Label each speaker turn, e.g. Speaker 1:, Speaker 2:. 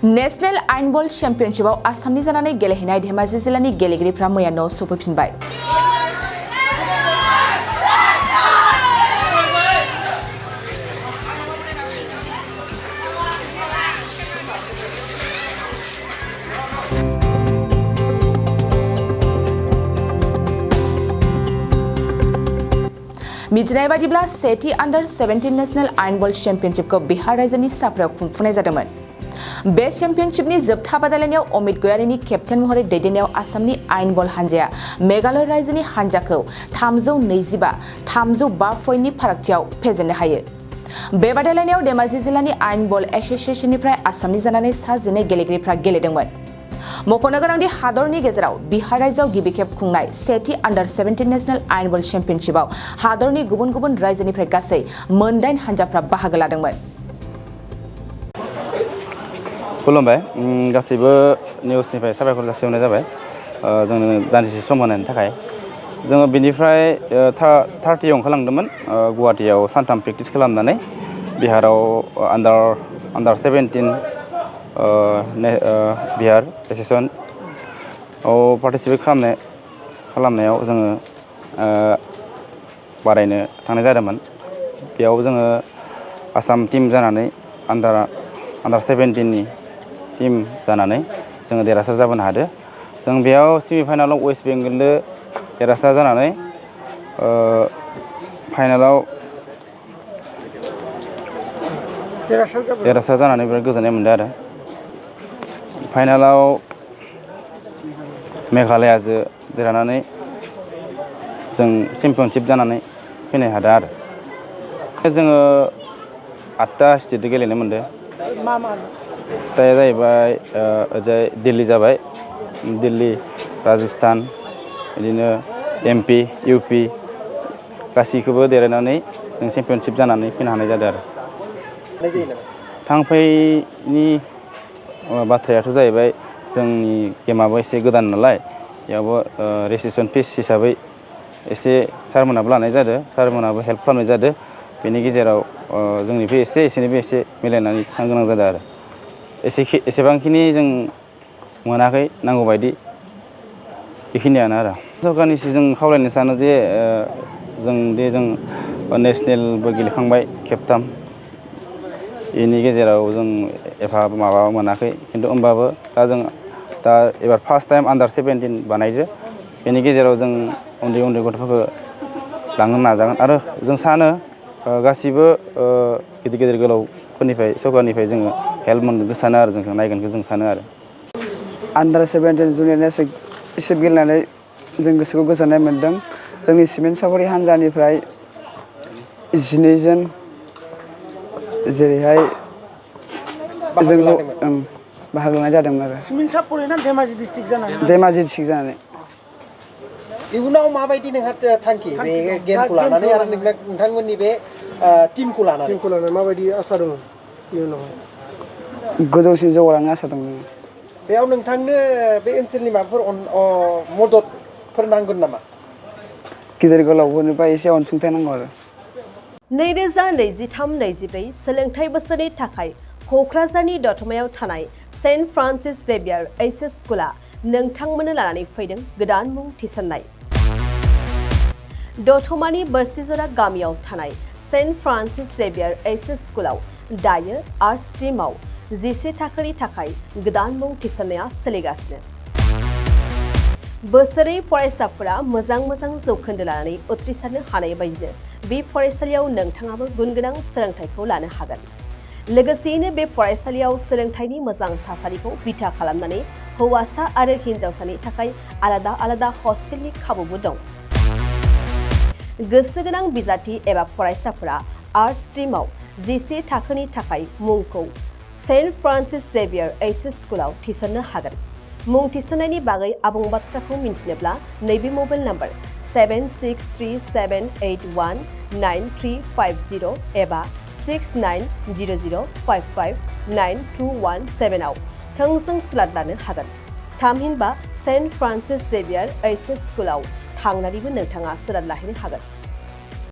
Speaker 1: National आइनबल चेम्पियनशिपआव आसामनि जानानै गेलेहैनाय धेमाजि जिल्लानि गेलेगिरिफ्रा मैया न'आव सफैफिनबाय। मिथिनाय बादिब्ला सेथि अंडर 17 नेशनेल आइनबल चेम्पियनशिपखौ बिहार रायजोनि साप्रायाव खुंफुंनाय जादोंमोन। बे चेम्पियनशिपनि जोबथा बादायलायनायाव अमित गयारीनि केप्टेन महरै दैदेननायाव आसामनि आइनबल हानजाया मेघालय रायजोनि हानजाखौ 325 पइन्टनि फारागथियाव फेजेननो हायो। बे बादायलायनायाव धेमाजि जिल्लानि आइनबल एसोसिएशननिफ्राय आसामनि जानानै 19 गेलेगिरिफ्रा गेलेदोंमोन। मख'नो गोनांदि हादरनि गेजेराव बिहार रायजोआव गिबि खेब खुंनाय सेथि अंडर 17 नेशनेल आइनबल चेम्पियनशिपआव हादरनि गुबुन गुबुन रायजोनिफ्राय गासै 9 हानजाफ्रा बाहागो लादोंमोन।
Speaker 2: खुलुमबाय, गासैबो निउसनिफ्राय साबायखर जासिहरनाय जाबाय जोंनो दान्दिसे सम होनायनि थाखाय। जोङो बिनिफ्राय 30 ओंखारलांदोंमोन गुवाहाटीयाव सानथाम प्रेक्टिस खालामनानै बिहाराव अंडर 17 बिहार एसोसिएशनआव पार्टिसिपेट खालामनायाव जोङो बादायनो थांनाय जादोंमोन। बेयाव जोङो आसाम टीम जानानै अंडर 17 नि टीम जानानै जोङो देरहासार जाबोनो हादों। जों बेयाव सेमिफाइनालाव वेस्ट बेंगलनो देरहासार जानानै फाइनालाव देरहासार जानानै बिराद गोजोननाय मोनदों आरो। फाइनालाव मेघालयाजों देरहानानै जों चेम्पियनशिप जानानै फैनो हादों आरो। जोङो 8टा स्टेटजों गेलेनो मोनदों। दाया जाहैबाय ओजाय दिल्ली जाबाय, दिल्ली, राजस्थान, बिदिनो MP, UP गासैखौबो देरहानानै जों चेम्पियनशिप जानानै फैनो हानाय जादों आरो। थांफैनि बाथ्रायाथ' जाहैबाय जोंनि गेमाबो एसे गोदान नालाय बेयावबो रेजिस्ट्रेसन फिस हिसाबै एसे सारमोनाबो लानाय जादों, सारमोनाबो हेल्प खालामनाय जादों। बेनि गेजेराव जोंनिफ्राय एसेनिबो एसे मिलायनानै थांनो गोनां जादों आरो। एसेबांखिनि जों मोनाखै नांगौ बायदि, बेखिनियानो आरो। सरकारनिसिम जों खावलायनो सानो जे जों नेसनेलबो गेलेखांबाय खेबथाम, बेनि गेजेराव जों एफा माबा मोनाखै, खिन्थु होमबाबो दा एबार फार्स्ट टाइम अंडर 17 बानायदो। बेनि गेजेराव जों उन्दै गथ'फोरखौ लांनो नाजागोन आरो जों सानो गासिबो गिदिर गोलावफोरनिफ्राय सरकारनिफ्राय जोङो हेल्प मोनगोनखौ सानो आरो, जोंखौ नायगोनखौ जों सानो आरो।
Speaker 3: अंडर 17 जुनियर नेशनेल गेलेनानै जों गोसोखौ गोजोननाय मोन्दों। जोंनि सिमेन्ट सापरि हान्जानिफ्राय 12 जन जेरैहाय जोंखौ बाहागो लानाय जादोंमोन आरो।
Speaker 4: सिमेन्ट सापरि ना धेमाजि डिस्ट्रिक्ट जानानै?
Speaker 3: धेमाजि डिस्ट्रिक्ट जानानै।
Speaker 5: इयुनाव माबायदि नोंहा थांखि बे गेमखौ लानानै आरो नोंथांमोननि बे टीमखौ लानानै
Speaker 4: माबायदि आसा दङ इयुनाव?
Speaker 3: गोजौसिम जौगालांनो आसा दङ।
Speaker 5: बेयाव नोंथांनो बे ओनसोलनि माबाफोर मददफोर नांगोन नामा?
Speaker 3: गिदिर गोलावफोरनिफ्राय एसे अनसुंथाइ नांगौ आरो।
Speaker 6: 2023-24 सोलोंथाइ बोसोरनि थाखाय क'क्राझारनि दतमायाव थानाय सेन्ट फ्रान्सिस जेभियार एचएस स्कुला नोंथांमोननो लानानै फैदों गोदान मुं थिसननाय। दतमानि बोरसिजरा गामियाव थानाय सेन्ट फ्रान्सिस जेभियार एचएस स्कुलाव दायो आर्ट्स स्ट्रीमाव 11 थाखोनि थाखाय गोदान मुं थिसननाया सोलिगासिनो। बोसोरै फरायसाफोरा मोजां जौखोन्दो लानानै उथ्रिसारनो हानाय बायदिनो बे फरायसालियाव नोंथाङाबो गुनगोनां सोलोंथाइखौ लानो हागोन। लोगोसेयैनो बे फरायसालियाव सोलोंथाइनि मोजां थासारिखौ बिथा खालामनानै हौवासा आरो हिन्जावसानि थाखाय आलादा हस्टेलनि खाबुबो दं। गोसो गोनां बिजाथि एबा फरायसाफोरा आर्ट्स स्ट्रीमाव 11 थाखोनि थाखाय मुंखौ सेन्ट फ्रान्सिस जेभियार एचएस स्कुलाव थिसननो हागोन। मुं थिसननायनि बागै आबुं बाथ्राखौ मिन्थिनोब्ला नैबे मबाइल नम्बर 7637819350 एबा 6900559217 आव थोंजों सुलाद लानो हागोन। थामहिनबा सेन्ट फ्रान्सिस जेभियार एचएस स्कुलाव थांनानैबो नोंथाङा सुलाद लाहैनो हागोन।